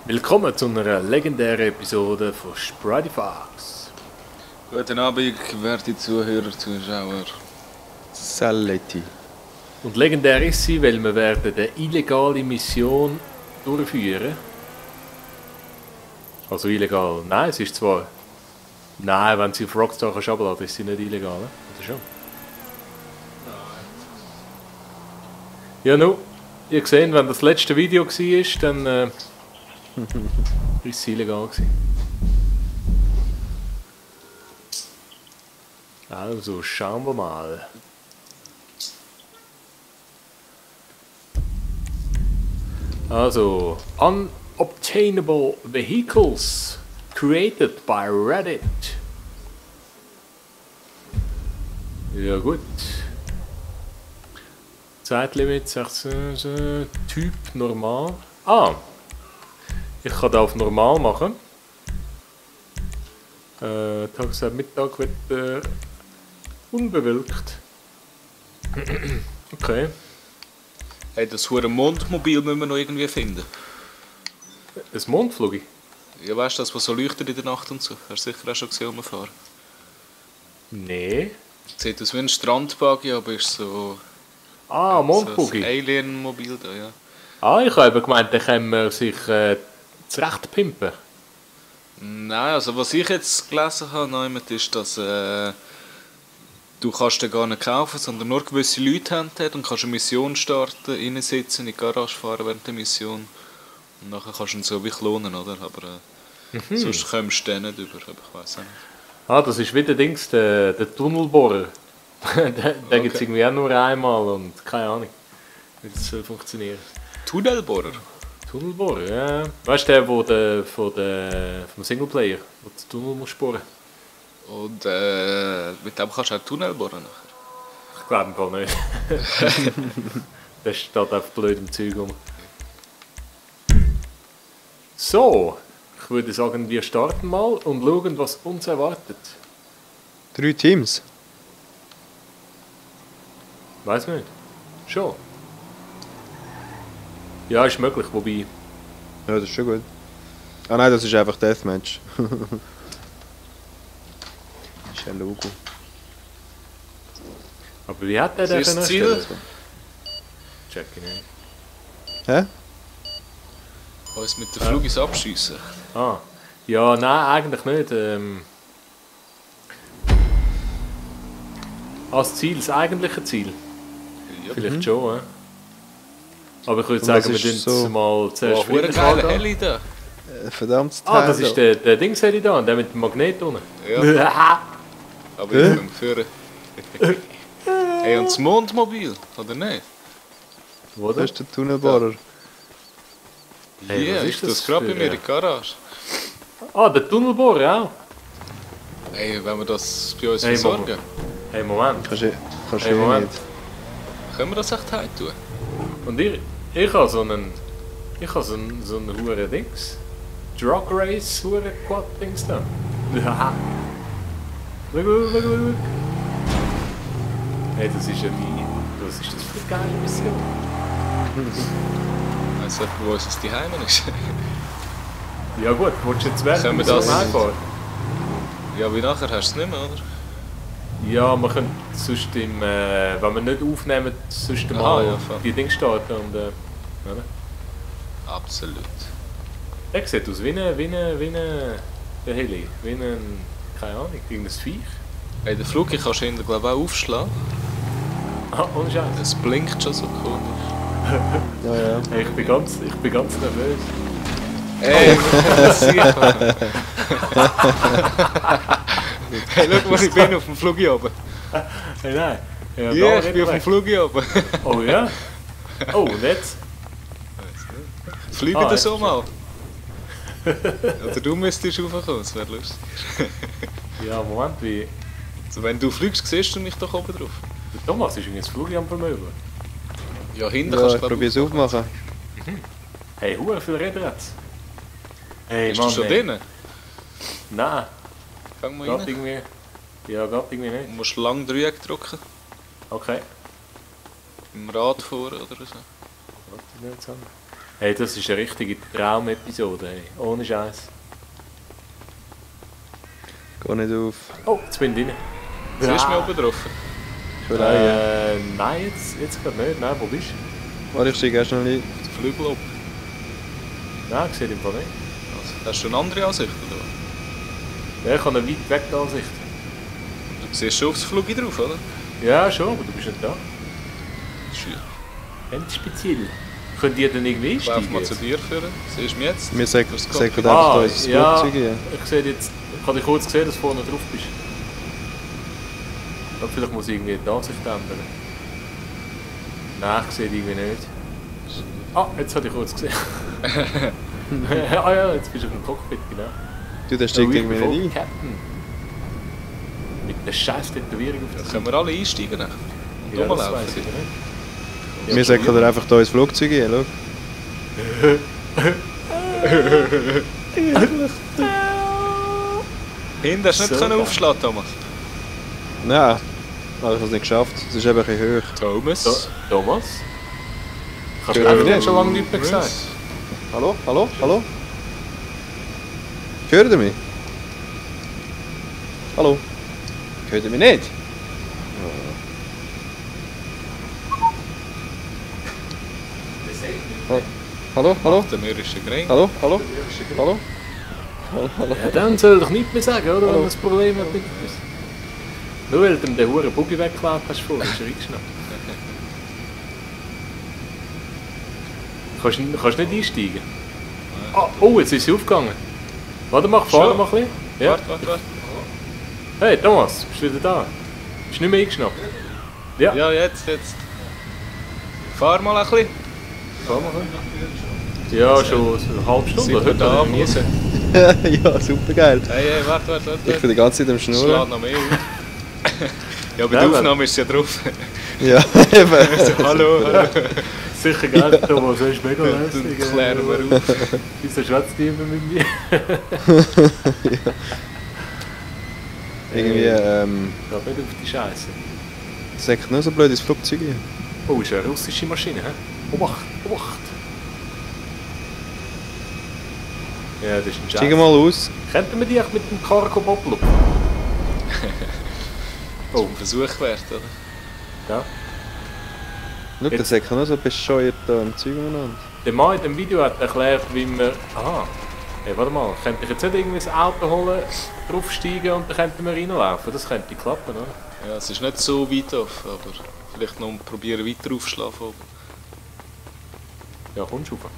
Willkommen zu einer legendären Episode von Sprite Fox. Guten Abend, werte Zuhörer, Zuschauer. Saletti. Und legendär ist sie, weil wir werden eine illegale Mission durchführen. Also illegal. Nein, es ist zwar... Nein, wenn sie auf Rockstar kannst abladen, ist sie nicht illegal. Oder schon? Ja, nun, ihr habt gesehen, wenn das letzte Video war, dann ist es illegal gewesen. Also, schauen wir mal. Also, unobtainable vehicles created by Reddit. Ja gut. Zeitlimit 16, Typ normal. Ah! Ich kann da auf normal machen. Tageszeit Mittag wird unbewölkt. Okay. Hey, das hure Mondmobil müssen wir noch irgendwie finden. Ein Mondflug? Ja, weißt du, das, was so leuchtet in der Nacht und so? Hast du sicher auch schon gesehen, rumfahren. Nee. Sieht aus wie ein Strandbuggy, aber ist so... Ah, so Mondbuggy. ein Alien-Mobil da, ja. Ah, ich habe gemeint, da kann man sich zurecht pimpen. Nein, also was ich jetzt gelesen habe, ist, dass du kannst den gar nicht kaufen, sondern nur gewisse Leute haben den und kannst eine Mission starten, reinsitzen, in die Garage fahren während der Mission. Und nachher kannst du ihn so wie klonen, oder? Aber sonst kommst du den nicht über, aber ich weiß auch nicht. Ah, das ist wie der Dings, der Tunnelbohrer. Den gibt es irgendwie auch nur einmal und keine Ahnung, wie das soll funktionieren. Tunnelbohrer? Tunnelbohrer, ja. Weißt du, der vom Singleplayer, wo du den Tunnel musst bohren? Und mit dem kannst du auch Tunnel bohren nachher? Ich glaube im Fall nicht. Der steht einfach blöd im Zeug rum. So, ich würde sagen, wir starten mal und schauen, was uns erwartet. 3 Teams. Weiß nicht. Schon. Ja, ist möglich, wobei... Ja, das ist schon gut. Ah nein, das ist einfach Deathmatch. Ist ja ein Logo. Aber wie hat der Was ist denn das Ziel? erstellt? Check ich nicht. Hä? Uns mit den Flugis abschiessen. Ah. Ja, nein, eigentlich nicht. Als Ziel, das eigentliche Ziel. Ja. Vielleicht schon, aber ich würde Und sagen, wir das tun ist es so- mal zuerst Boah, wieder geile da. Heli da. Verdammtes Ah, das Teil ist der Dingsheli da, der mit dem Magnet unten. Ja, aber ich bin führen. Hey, und das Mondmobil, oder nicht? da. Oder? Das ist der Tunnelbohrer. Hey, Ja, was ich ist tue das das gerade bei für- mir in der Garage. Ah, der Tunnelbohrer auch. Hey, wenn wir das bei uns Hey, versorgen, Hey, Moment. Kannst du Hey, eh Moment. nicht. können wir das echt heim tun? Und ich habe so einen hure Dings. Drag Race hure Quad Dings da. Ja. Schau. Hey, das ist ja wie... Was ist das für eine geile Mission? Weiss jemand, wo uns die Heime ist? Ja gut, willst du jetzt werden? Können wir das- einfahren? Ja, wie nachher hast du es nicht mehr, oder? Ja, wir können sonst wenn wir nicht aufnehmen, sonst Aha, mal ja, voll. die Dinge starten und oder? Absolut. Der sieht aus wie der Heli, wie ein, keine Ahnung, irgendein Viech. Hey, den Flug kannst du hinten, glaube ich, auch aufschlagen. Ah, ohne Scheiß. Es blinkt schon so komisch. Ja, ja. Hey, ich bin ganz nervös. Ey, sicher. Hey, schau mal, ich bin auf dem Flug hier oben. Hey, nein. Ja, Ja, da ich bin auf dem weg. Flug hier oben. Oh ja? Oh, und jetzt? Fliegen Ah, das jetzt so mal? Oder du müsstest raufkommen, das wäre lustig. Ja, Moment, wie... Also, wenn du fliegst, siehst du mich doch oben drauf. Der Thomas ist irgendwie das Flug am Vermögen. Ja, hinten Ja, kannst ich du probiere es aufmachen. Hey, hure viel Räder jetzt. Hey, Bist du schon ey. drin? Nein, Fang mal geht rein. irgendwie... Ja, geht irgendwie nicht. Du musst lang Dreieck drücken. Okay. Im Rad vor oder so. Warte, nicht so. Hey, das ist eine richtige Traumepisode, hey. Ohne Scheiß. Geh nicht auf. Oh, jetzt bin ich drin. Siehst du mich oben drauf? Ich will auch, Nein, jetzt gerade nicht. Nein, wo bist du? Warte, ich steige erst noch ein. Auf den Flügel oben. Nein, ich sehe den Fall nicht. Also, hast du eine andere Ansicht, oder was? Ja, ich habe eine weit weg Ansicht. Du siehst schon aufs Flügel drauf, oder? Ja, schon, aber du bist nicht da. Schwierig. Ganz speziell. Könnt ihr denn irgendwie Lauf einsteigen? mal zu dir führen. Siehst du mich jetzt? Wir sagen Das einfach geht. da unser ja, Flugzeug hier. ich sehe jetzt, ich habe dich kurz gesehen, dass du vorne drauf bist. Aber vielleicht muss ich irgendwie die Ansicht ändern. Nein, ich sehe dich irgendwie nicht. Ah, jetzt habe ich kurz gesehen. Ah ja, jetzt bist du auf dem Cockpit, genau. Du, der steigt irgendwie Voll nicht ein. Captain. Mit der scheiß Tätowierung auf der Dann können wir alle einsteigen. Dann. Und Ja, das rumlaufen. weiss ich nicht. Wir sagen da einfach da ins Flugzeug hier, schau. Hinten hast du nicht So können geil. aufschlagen, Thomas. Nein, ich habe es nicht geschafft. Es ist eben ein bisschen hoch. Thomas? Thomas? Kannst Ja, du einfach ja. nicht schon lange nichts mehr gesagt? Hallo, hallo, hallo? Hört ihr mich? Hallo? Hört ihr mich nicht? Hallo, hallo, Der mürrische Gring. hallo, hallo, hallo? Ja, dann soll doch nichts mehr sagen, oder? Wenn du ein Problem hat mit uns. Nur weil du ihm den Huren Buggy weggeklaut hast vorher, ist er eingeschnappt. Kannst du nicht einsteigen? Ah, oh, jetzt ist sie aufgegangen. Warte mal, fahr Schon? mal ein bisschen. Ja. Warte. Hey Thomas, bist du wieder da? Bist du nicht mehr eingeschnappt? Ja, Ja, jetzt. Fahr mal ein bisschen. fahr mal ein bisschen. Ja, schon so eine halbe Stunde. Sind wir da Heute müssen. Ja, super geil. Hey, warte. Ich bin die ganze Zeit am Schlag Schnurren. noch mehr auf. Ja, bei Ja, der aber- Aufnahme ist sie ja drauf. Ja, eben. Hallo. Sicher geil, Thomas, das ist mega Dann lässig. klären wir auf. Wieso schwätzt die immer mit mir? Irgendwie, Geh nicht auf die Scheiße. sagt nur so blöd ins Flugzeug hier. Oh, ist eine russische Maschine, hä? Obacht, Obacht! Ja, das ist ein Steig Scheiß. mal aus. Könnten wir die echt mit dem Cargo Bobloop? Oh, Versuch wert, oder? ja. Schau, der sagt nur so bescheuert da im Zeug umeinander. Der Mann in dem Video hat erklärt, wie man... Aha. Hey, warte mal, könnte ich jetzt nicht irgendwie ein Auto holen, draufsteigen und dann könnten wir reinlaufen? Das könnte klappen, oder? Ja, es ist nicht so weit auf, aber vielleicht noch probieren weiter aufschlafen. Ja, kommst du rauf.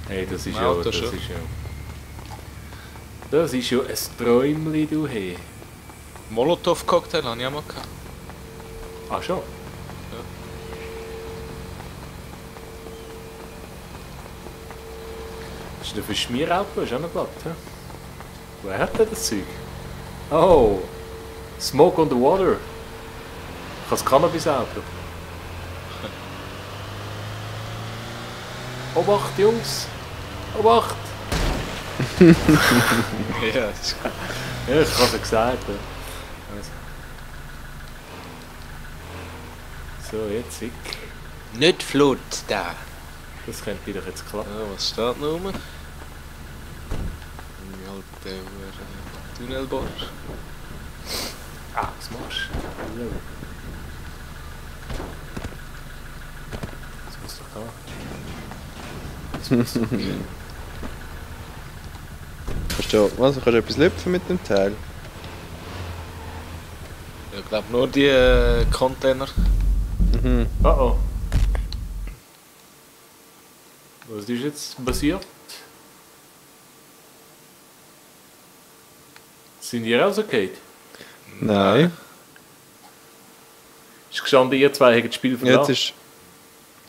Hey, das ist Im ja... Auto Das schon. ist ja... Das ist ja ein Träumchen, du hey. Molotow-Cocktail habe ich auch mal gehabt. Ah, schon? Das ist ein Schmierauto, ist auch noch glatt, hä? Wer hat denn das Zeug? Oh! Smoke on the water! Ich habe das Cannabis-Auto. Obacht, Jungs! Obacht! Ja, das ist gut. Ja, ich habe es ja gesagt. Ja. Also. So, jetzt sick. Nicht flott da. Das könnte doch jetzt klappen. Ja, was steht noch rum? Alter Tunnelbohr. Ah, was machst du? Das muss doch gehen. Kannst du, was, kannst du etwas lüpfen mit dem Teil? Ich glaube nur die Container. Mhm. Oh oh. Was ist jetzt passiert? Sind ihr rausgefallen? Nein. Ist gestanden, ihr zwei habt das Spiel Jetzt verloren? ist...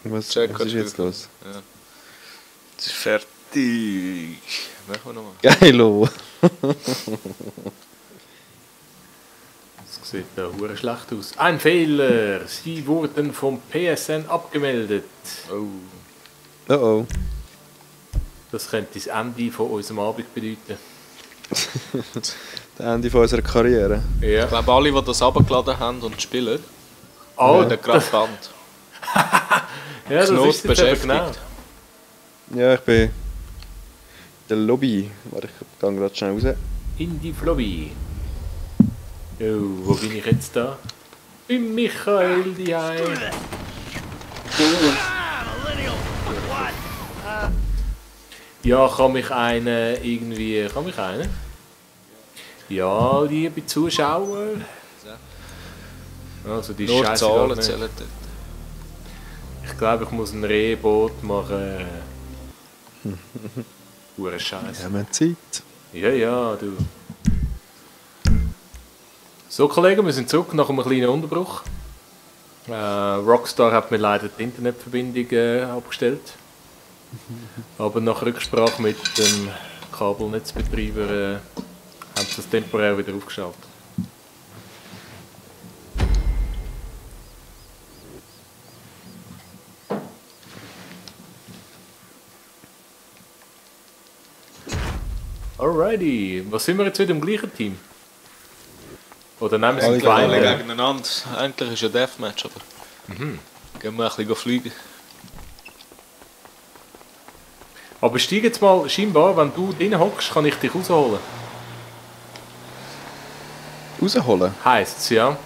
Was, Check, was ist jetzt los? Ja. Es ist fertig. Machen wir nochmal. Geilo! Das sieht da hure schlecht aus. Ein Fehler! Sie wurden vom PSN abgemeldet. Oh. Oh oh. Das könnte das Ende von unserem Abend bedeuten. Das Ende von unserer Karriere. Ja. Ich glaube, alle, die das abgeladen haben und spielen, Oh, haben gerade Band. Ja, das Knot ist jetzt eben beschäftigt. genau. Ja, ich bin in der Lobby. Warte, ich gehe gerade schnell raus. In die Lobby. Oh, wo bin ich jetzt da? Bin Michael daheim. Ja, kann mich einer irgendwie... Kann mich einer? Ja, liebe Zuschauer. Also die Nur Scheiße Zahlen geht nicht. zählen dort. Ich glaube, ich muss ein Rehboot machen. Hure Scheiße. Wir haben Zeit. Ja, ja, du. So, Kollegen, wir sind zurück nach einem kleinen Unterbruch. Rockstar hat mir leider die Internetverbindung abgestellt. Aber nach Rücksprache mit dem Kabelnetzbetreiber haben sie das temporär wieder aufgeschaltet. Alrighty, was sind wir jetzt wieder im gleichen Team? Oder nehmen wir Alle es klein? Alle gegeneinander. Eigentlich ist ja Deathmatch, aber... Gehen wir ein bisschen fliegen. Aber steig jetzt mal, scheinbar, wenn du drin hockst, kann ich dich rausholen. Rausholen? Heisst es, ja.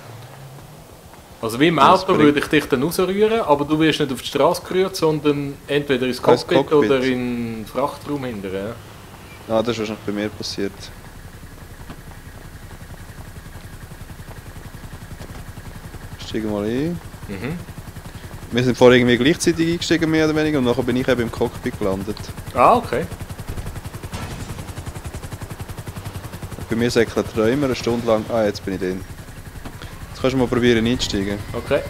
Also wie im Das Auto bringt- würde ich dich dann rausrühren, aber du wirst nicht auf die Straße gerührt, sondern entweder ins Ins Cockpit, Cockpit. oder in den Frachtraum hinterher. Ja. Ah, das ist wahrscheinlich bei mir passiert. Steigen mal ein. Mhm. Wir sind vorher irgendwie gleichzeitig eingestiegen, mehr oder weniger, und nachher bin ich eben im Cockpit gelandet. Ah, okay. Bei mir säckelt der Träumer eine Stunde lang. Ah, jetzt bin ich drin. Jetzt kannst du mal probieren einzusteigen. Okay.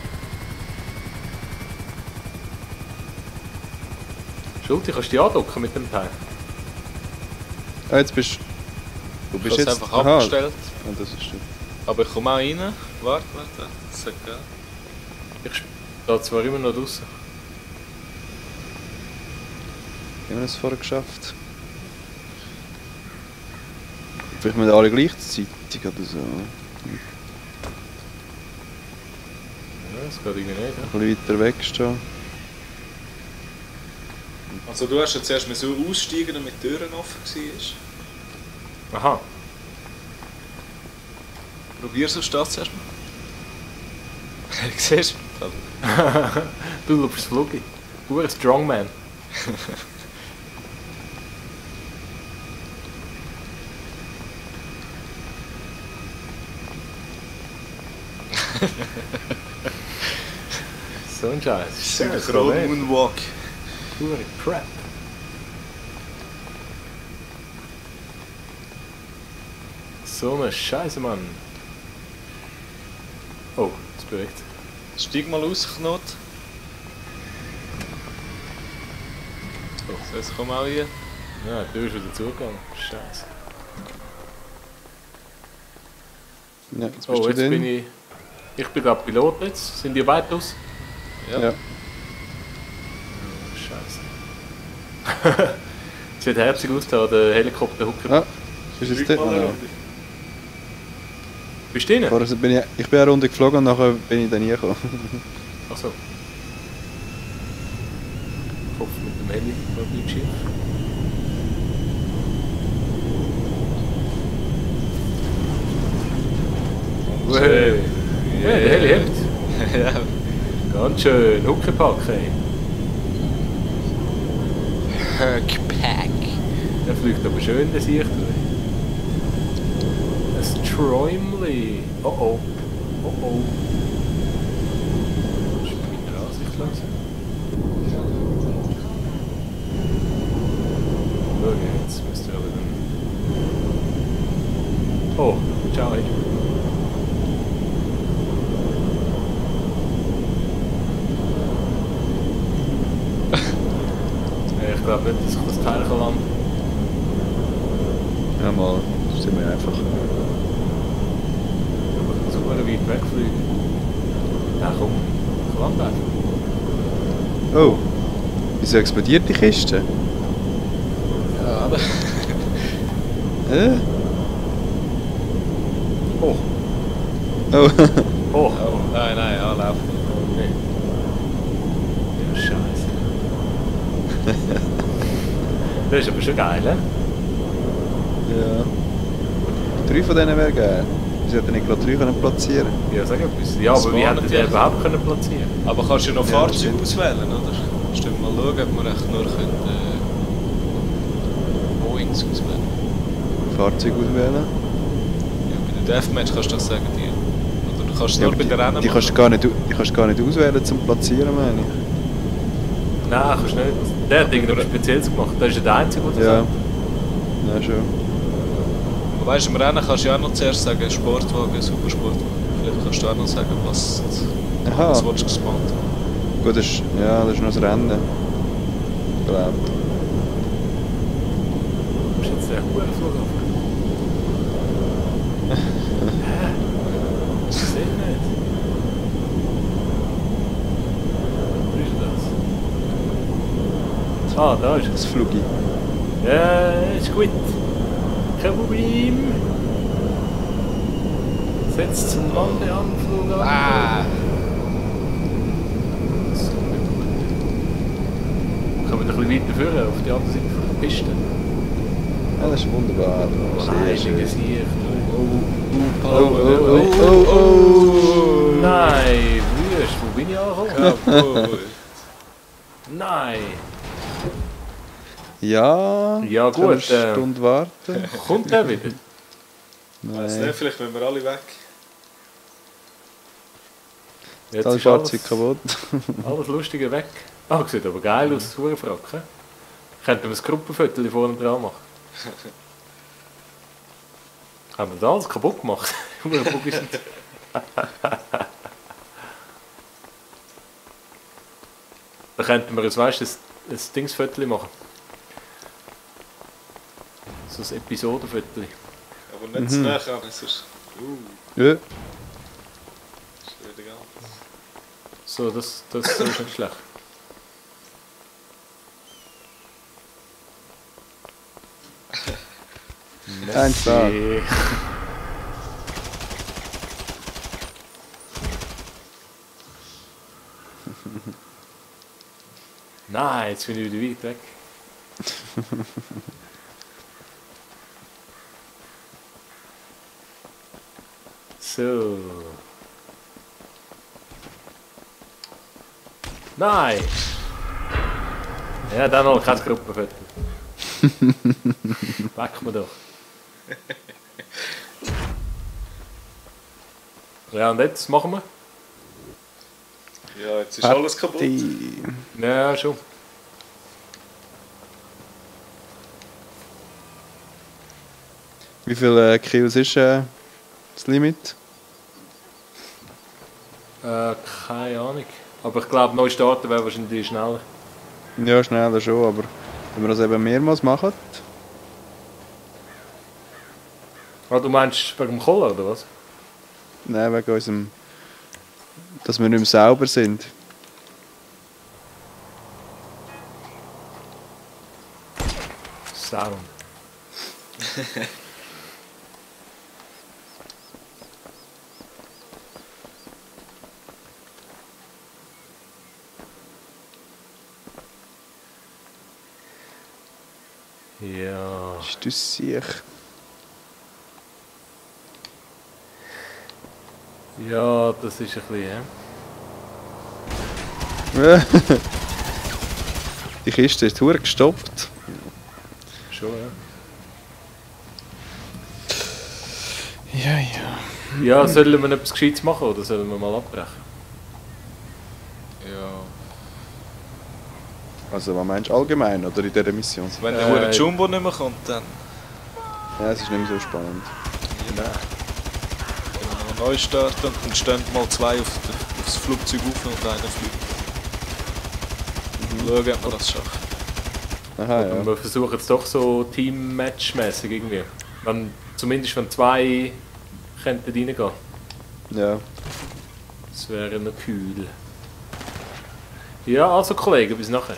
Schulti, kannst du dich andocken mit dem Teil? Ah, jetzt bist du. Ich bist habe es jetzt. einfach abgestellt. Ah, das ist schön. Aber ich komme auch rein. Warte. Das ist geil. Ich stehe zwar immer noch draußen. Haben wir das vorher geschafft? Vielleicht mit alle gleichzeitig oder so. Ja, das geht irgendwie nicht. Ja. Ein bisschen weiter weg stehen. Also du hast jetzt erst mal so aussteigen, damit die Türen offen war. Aha. Probier's auf das zuerst mal. Siehst du? Du läufst Flugi. Du bist Strongman. So ein Scheiß. Synchron Moonwalk. Pure Crap. So eine Scheiße, Mann. Oh, es bewegt. Steig mal aus, Knot. So, jetzt komm auch hier. Ja, die Tür ist wieder zugegangen. Scheiße. Ja, jetzt bist Oh, du jetzt drin. bin ich. Ich bin gerade Pilot jetzt. Sind die beide aus? Ja. Scheiße. Sieht herzig aus da, der Helikopter-Hucke. Ah, bist du jetzt dort? Ja. Bist du drin? Vorher bin ich bin eine Runde geflogen und nachher bin ich dann hier gekommen. Achso. Ich hoffe mit dem Heli mal beim Schiff. Hey. Ja, der Heli hebt. Ja. Ganz schön. Huckepack, ey. Herkpack. Der fliegt aber schön, der Sicht. Ein Träumli. Oh oh. Oh oh. Das ist meine Ansicht lassen. Schau, jetzt müsste er wieder... Oh, ciao. Hey. Ich glaube nicht, dass ich das Teil kann landen. Ja, mal. Das sind wir einfach. Aber ich muss super weit wegfliegen. Ja komm, ich lande einfach. Oh! Wieso explodiert die Kiste? Ja, aber... Oh, Oh! oh. Oh, nein, ja, lauf. Oh nee. Ja, scheiße. Das ist aber schon geil, ne? Ja. 3 von denen wäre geil. Sie hätten nicht gerade 3 können platzieren. Ja, sag etwas. Ja, aber wie hätten die überhaupt können platzieren? Aber kannst du ja noch Ja, Fahrzeuge stimmt. auswählen, oder? Stimmt, mal schauen, ob wir echt nur Boeings auswählen. Fahrzeug auswählen. Ja, bei den Deathmatch kannst du das sagen, die. Oder du kannst es Ja, nur aber bei den Rennen die kannst du gar nicht, auswählen zum Platzieren, meine ich. Nein, kannst du nicht. Der hat irgendetwas Spezielles gemacht. Der ist ja der Einzige, der das Ja. sagt. Ja, schon. Aber weißt du, im Rennen kannst du ja auch noch zuerst sagen, Sportwagen, Supersportwagen. Vielleicht kannst du auch noch sagen, was Aha. willst du gespawnt haben. Gut, das ist noch das Rennen. Ich glaube. Das ist jetzt der Hurenflughafen. Hä? Das sehe ich nicht. Wo ist das? Ah, da ist es. Das Flugi. Ja, ist gut. Kein Problem. Setzt zum Landeanflug an. Ah! Kommen wir ein bisschen weiter führen, auf die andere Seite der Piste. Ja, das ist wunderbar. Sehr Heilige schön. Sicht. Oh. Nein, Wüst, wo bin ich angekommen? Jawohl! Nein. Ja, Ja, jetzt haben wir gut, eine Stunde warten. Kommt der wieder? Weiss Nein, nicht, vielleicht müssen wir alle weg. Jetzt das ist Fahrzeug kaputt. alles Lustige weg. Ah, sieht aber geil aus, das Hurenfrack. Könnten wir ein Gruppenfoto vorne dran machen? Haben wir das alles kaputt gemacht? Hurenbug ist nicht. Da könnten wir, weißt du, ein Dingsfoto machen. So ein Episodenfoto. Aber nicht zu nah an, sonst... Ja, ist wieder ganz... So, das ist nicht schlecht. ein Tag. Nein, jetzt bin ich wieder weit weg. So. Nein! Ja, dann noch kein Gruppenfoto. Weg mir doch. Ja, und jetzt machen wir? Ja, jetzt ist alles kaputt. Die. Ja, schon. Wie viele Kills ist das Limit? Keine Ahnung. Aber ich glaube, neu starten wäre wahrscheinlich schneller. Ja, schneller schon, aber wenn wir das eben mehrmals machen, Ah, du meinst wegen dem Koller, oder was? nein, wegen unserem, dass wir nicht mehr sauber sind. Sound. Ja. Ist das sicher? Ja, das ist ein bisschen, Die Kiste ist verdammt gestoppt. Schon, ja. Ja, ja. Ja, sollen wir etwas Gescheites machen oder sollen wir mal abbrechen? Ja. Also, was meinst du allgemein oder in dieser Mission? Wenn der hure Jumbo nicht mehr kommt, dann... Ja, es ist nicht mehr so spannend. Nein. Wenn wir noch neu starten und dann stehen mal zwei aufs Flugzeug auf und einer fliegt. Schauen, ob wir das schaffen. Aha, Und ja. wir versuchen es doch so Team-Match-mäßig irgendwie. Zumindest wenn zwei könnten reingehen. Ja. Das wäre noch cool. Ja, also Kollegen, bis nachher.